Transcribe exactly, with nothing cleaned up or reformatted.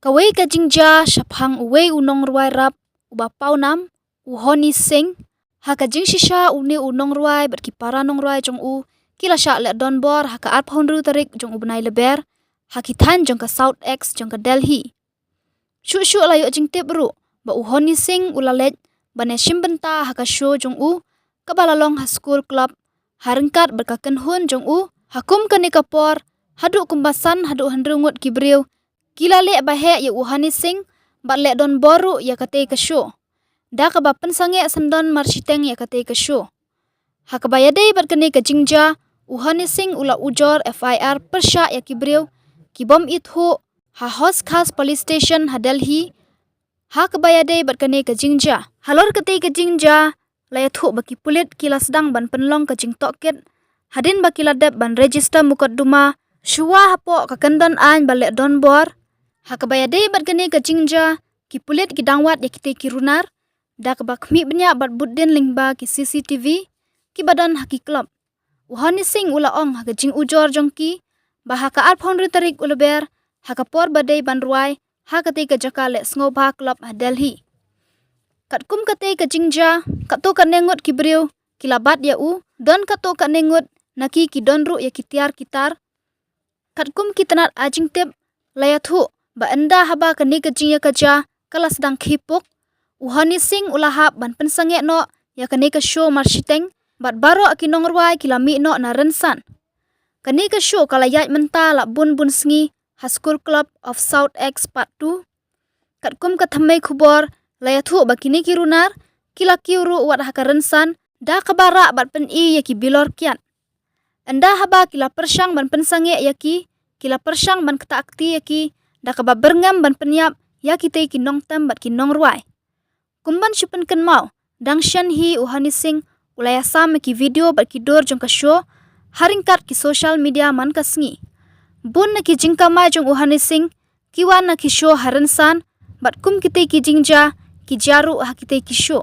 Kawei ka jingjia shaphang uwei u nongrwai rap uba pawnam, u Honey Singh. Ha ka jingshisha une u nongrwai bad ki para nongrwai jong u ki la shah leh donbor ha ka arphew hynriew tarik jong u bnai Lber ha ki thaiñ jong ka South Ex jong ka Delhi. Shuh shuh la ïoh jingtip ruh ba u Honey Singh u la leit ban ïa shim bynta ha ka show jong u kaba la long ha School Club, ha ryngkat bad ka kynhun jong u. Ha kum kane ka por, haduh kumba san haduh hynriew ngut ki briew ki la leh ba heh ïa u Honey Singh bad leh donbor ruh ïa katei ka show, da kaba pynsangeh syndon marshiteng ïa katei ka show. Ha kaba ïadei bad kane ka jingjia, u Honey Singh u la ujor F I R pyrshah ïa ki briew ki bym ithuh ha Hauz Khas Police Station ha Delhi. Ha kaba ïadei bad kane ka jingjia, halor katei ka jingjia la ïathuh ba ki pulit ki la sdang ban pynlong ka jingtohkit hadien ba ki la dep ban register mukotduma shuwa hapoh ka kyndon aiñ ba leh donbor. Ha kaba ïadei bad kane ka jingjia, ki pulit ki dang wad ïa kitei ki runar da kaba khmih bniah bad bud dien lyngba ki C C T V kiba don ha ki club. U Honey Singh u la ong ha ka jingujor jong ki ba ha ka arphew hynriew tarik u Lber, ha ka por ba dei ban rwai ha katei ka jaka leh sngewbha club ha Delhi. Katkum katei ka jingjia, katto katne ngut ki briew ki la bat ïa u, don katto katne ngut na ki ki don ruh ïa ki tiar ki tar. Katkum ki tnat ai jingtip, la ïathuh ba ynda haba kane ka jingïakajia ka la sdang khie puk, u Honey Singh u la hap ban pynsangeh noh ïa kane ka show marshiteng bad baroh ki nongrwai ki la mih noh na rynsan. Kane ka show ka la ïaid mynta la bun bun sngi ha School Club of South Ex Part two. Katkum ka thymmei khubor, la ïathuh ba kine ki runar ki la kiew ruh wat ha ka rynsan da kaba rah bad pyni ïa ki bilor kiad. Ynda haba ki la pyrshang ban pynsangeh ïa ki, ki la pyrshang ban ktah kti ïa ki da kaba byrngem ban pynïap ïa kitei ki nongtem bad ki nongrwai. Kum ban shu pynkynmaw, dang shen hi u Honey Singh u la ïasam ïa ki video bad ki dur jong ka show ha ryngkat ki social media man ka sngi. Bun na ki jingkamai jong u Honey Singh ki wan na ki show ha rynsan, bad kum kitei ki jingjia ki jia ruh ha kitei ki show.